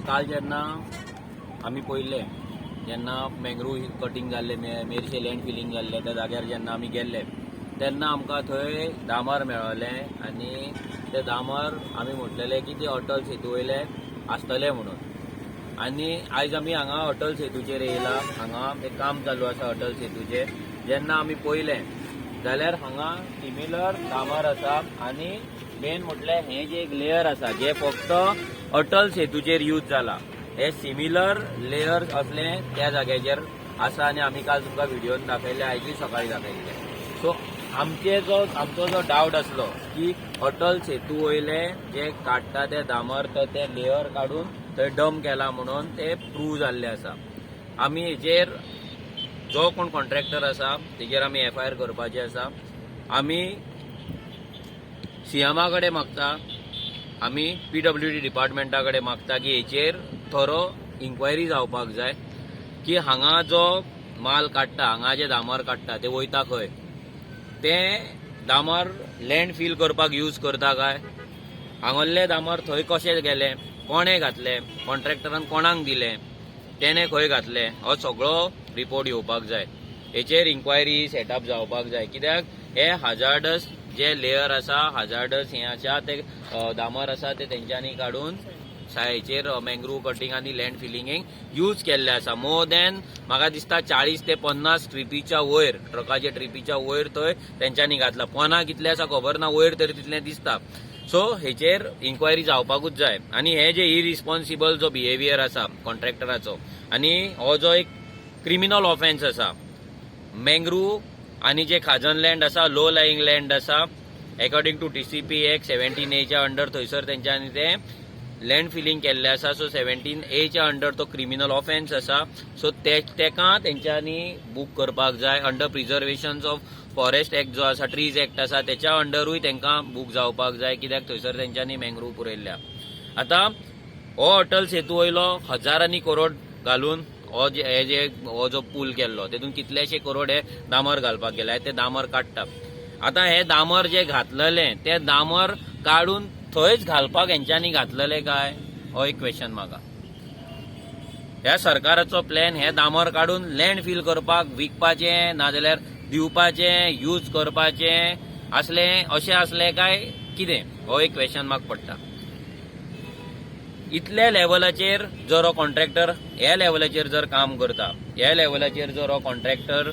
काल जेन्ना आमी पळयल्लें, जेन्ना मँग्रूव कटींग जाल्लें, मेरशे लँड फिलींग जाल्लें, त्या जाग्यार जेन्ना आमी गेल्ले तेन्ना आमकां थंय डांबर मेळ्ळें आनी ते डांबर आमी म्हटलेले की ते अटल सेतू वयले आसतले म्हणून. आनी आयज आमी हांगा अटल सेतूचेर येयला. हांगा एक काम चालू आसा अटल सेतूचेर. जेन्ना आमी पळयलें जाल्यार हांगा सिमिलर डांबर आसा आनी मेन म्हटल्यार हें जें एक लेयर आसा जें फक्त अटल सेतूचेर यूज जाला, हे सिमिलर लेयर असलें त्या जाग्याचेर आसा. आनी आमी काल तुमकां व्हिडियोन दाखयल्ले, आयजूय सकाळी दाखयल्ले. सो आमचे जो आमचो जो डावट आसलो की अटल सेतू वयले जे काडटा ते डांबर, तर ते लेयर काडून थंय डंप केला म्हणून, ते प्रूव जाल्ले आसा. आमी हेजेर जो कोण कॉन्ट्रॅक्टर आसा तेजेर आमी एफआयआर करपाचे आसा. आमी सीएमा कडेन मागता, आमी पीडब्ल्यूडी डिपार्टमेंटा कडेन मागता की हेचेर थरो इन्क्वायरी जावपाक जाय की हांगा जो माल काडटा, हांगा जे डांबर काडटा ते वयता खंय? ते डांबर लँड फील करपाक यूज करता काय? हांगल्ले डांबर थंय कशे गेले? कोणें घातले? कॉन्ट्रॅक्टरान कोणाक दिले? तेणें खंय घातले? हो सगळो रिपोर्ट येवपाक जाय. हेचेर इन्क्वायरी सेटअप जावपाक जाय, कित्याक हे हजार्डस जे लेयर आसा, हजार्डस हें आसा, ते डांबर आसा, ते तेंच्यांनी काडून हेचेर मँग्रूव कटींग आनी लँड फिलिंगेक यूज केल्ले आसा. मोर दॅन म्हाका दिसता 40 ते 50 ट्रिपीच्या वयर, ट्रकाच्या ट्रिपीच्या वयर थंय तेंच्यांनी घातला. पोना कितले आसा खबर ना, वयर तरी तितलें दिसता. सो हेचेर इन्क्वायरी जावपाकूच जाय. आनी हे जे इरिस्पॉन्सिबल जो बिहेवियर आसा कॉन्ट्रॅक्टराचो आनी हो जो एक क्रिमिनल ऑफेन्स आसा, मँग्रूव आनी जे खाजन लँड आसा, लो लाईंग लँड आसा, according to TCP Act 17Aच्या under थंयसर तेंच्यांनी ते लँड फिलींग केल्लें आसा. सो 17Aच्या अंडर तो क्रिमिनल ऑफेन्स आसा. सो ते तेका तेंच्यांनी बूक करपाक जाय. Under Preservation of Forest Act जो आसा, ट्रीज एक्ट आसा, तेच्या अंडरूय तेंकां बूक जावपाक जाय, कित्याक थंयसर तेंच्यांनी मँग्रूव पुरयल्ल्या. आतां हो अटल सेतू वयलो हजारांनी करोड घालून हो जे हे जे हो जो पूल केल्लो, तेतून कितलेशे करोड हे डांबर घालपाक गेले. ते डांबर काडटा. आतां हे डांबर जे घातलेले, ते डांबर काडून थंयच घालपाक हेंच्यांनी घातलेले काय, हो एक क्वेश्चन म्हाका. ह्या सरकाराचो प्लॅन हे डांबर काडून लँड फील करपाक विकपाचें, नाजाल्यार दिवपाचें, यूज करपाचें असलें, अशें आसलें काय कितें, हो एक क्वेश्चन मार्क पडटा. इतल्या लेवलाचेर जर हो कॉन्ट्रॅक्टर ह्या लेवलाचेर जर काम करता, ह्या लेवलाचेर जर हो कॉन्ट्रॅक्टर